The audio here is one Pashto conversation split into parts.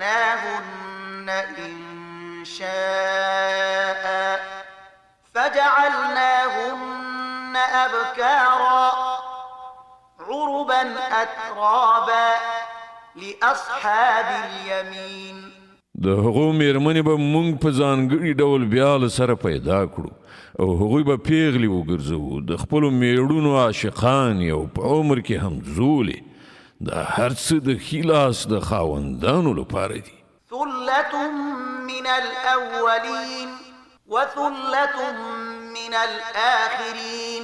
أنشأناهن إنشاء فجعلناهن أبكارا عربا أترابا لأصحاب اليمين. د هغو میرمنې به مونږ په ځانګړي ډول بیا له سره پیدا کړو او هغوی به پیغلې وګرځوو، د خپلو میړونو عاشقانې او په عمر کې همزولې. دا هر څه د ښي لاس د خاوندانو لپاره دي. ثلة من الأولين وثلة من الآخرين.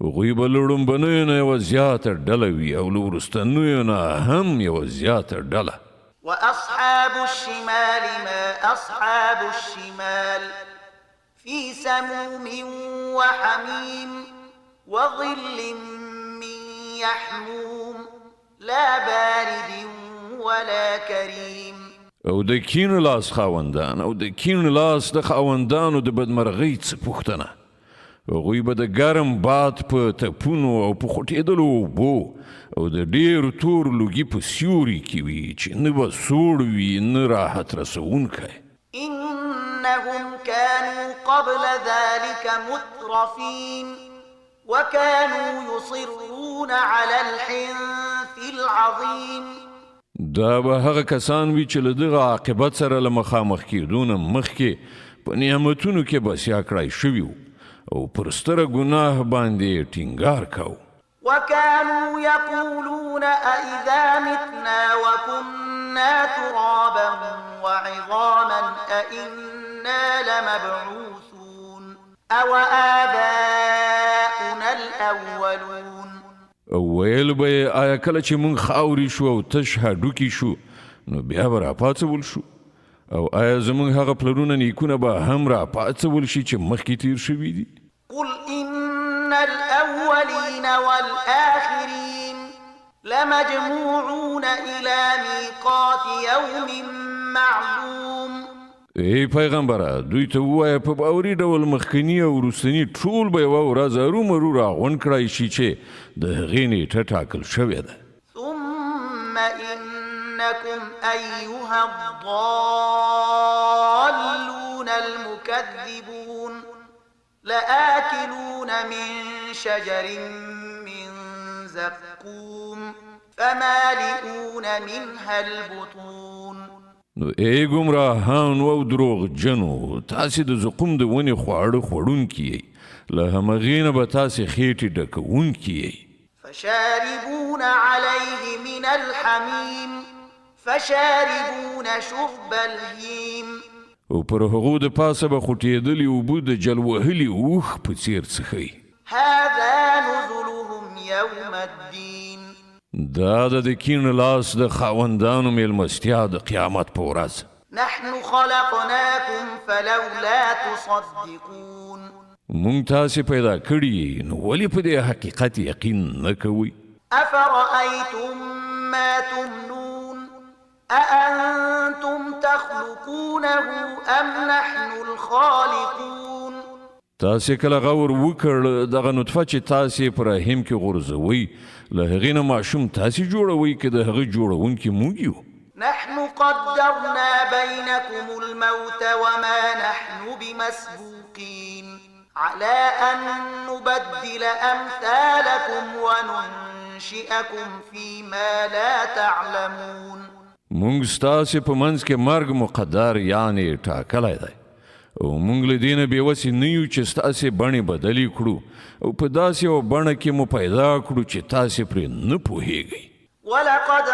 هغوی به له ړومبنیو نه یوه زیاته ډله وي او له وروستنیو نه هم یوه زیاته ډله. وأصحاب الشمال ما أصحاب الشمال في سموم وحميم وظل من يحموم لا بارد ولا كريم. او د کیڼ لاس خاوندان او د کیڼ لاس د خاوندانو د بدمرغۍ څه پوښتنه. هغوی به د ګرم باد په تپونو او په خوټېدلو اوبو او د ډېر تور لوګي په سیوري کې وي چې نه به سوړ وي نه راحت رسوونکی. انهم كانوا قبل ذلك مترفين وكانوا يصرون على الحنث العظيم. دا به هغه کسان وي چې له دغه عاقبت سره له مخامخ کېدو نه مخکې په نعمتونو کې بسیا کړای شوي وو او پر ستره ګناه باندې یې ټینګار کاوه. وكانوا يقولون أإذا متنا وكنا ترابا وعظاما أإنا لمبعوثون أوآباؤنا الأولون. او ویل به یې آیا کله چې مونږ خاورې شو او تش هډوکي شو نو بیا به راپاڅول شو؟ او آیا زمونږ هغه پلرونه نیکونه به هم راپاڅول شي چې مخکې تیر شوي دي؟ قل إن الأولين والآخرين لمجموعون إلى ميقات يوم معلوم. ای پیغمبره، دوی ته ووایه په باوري ډول مخکني او وروستني ټول به یوه ورځ هرومرو راغونډ کړای شي چې د هغې نیټه ټاکل شوې ده. ثم إنكم أيها الضالون المكذبون لآكلون من شجر من زقوم فمالئون منها البطون. نو ای ګمراهانو او دروغجنو، تاسې د زقوم د ونې خواړه خوړونکي یئ، له همغې نه به تاسې خېټې ډکوونکي یئ. فشاربون عليه من الحميم فشاربون شرب الهيم. او پر هغو د پاسه به خوټېدلې اوبه د جل وهلي اوښ په څېر څښئ. هذا نزلهم يوم الدين. دا ده د کیڼ لاس د خاوندانو مېلمستیا د قیامت په ورځ. نحن خلقناكم فلولا تصدقون. مونږ تاسې پیدا کړي یئ، نو ولې په دې حقیقت یقین نه کوئ؟ أفرأيتم ما تمنون أأنتم تخلقونه أم نحن الخالقون. تاسې کله غور وکړ، دغه نطفه چې تاسې په رحم کې غورځوئ له هغې نه ماشوم تاسې جوړوئ که د هغه جوړوونکي موږ یو؟ نحن قدرنا بينكم الموت وما نحن بمسبوقين على أن نبدل أمثالكم وننشئكم فيما لا تعلمون. مونږ ستاسې په منځ کې مرګ مقدر یعنې ټاکلی دی او مونږ له دې نه بېوسې نه یو چې ستاسې بڼې بدلې کړو او په داسې یوه بڼه کې مو پیدا کړو چې تاسې پرې نه پوهېږئ. ولقد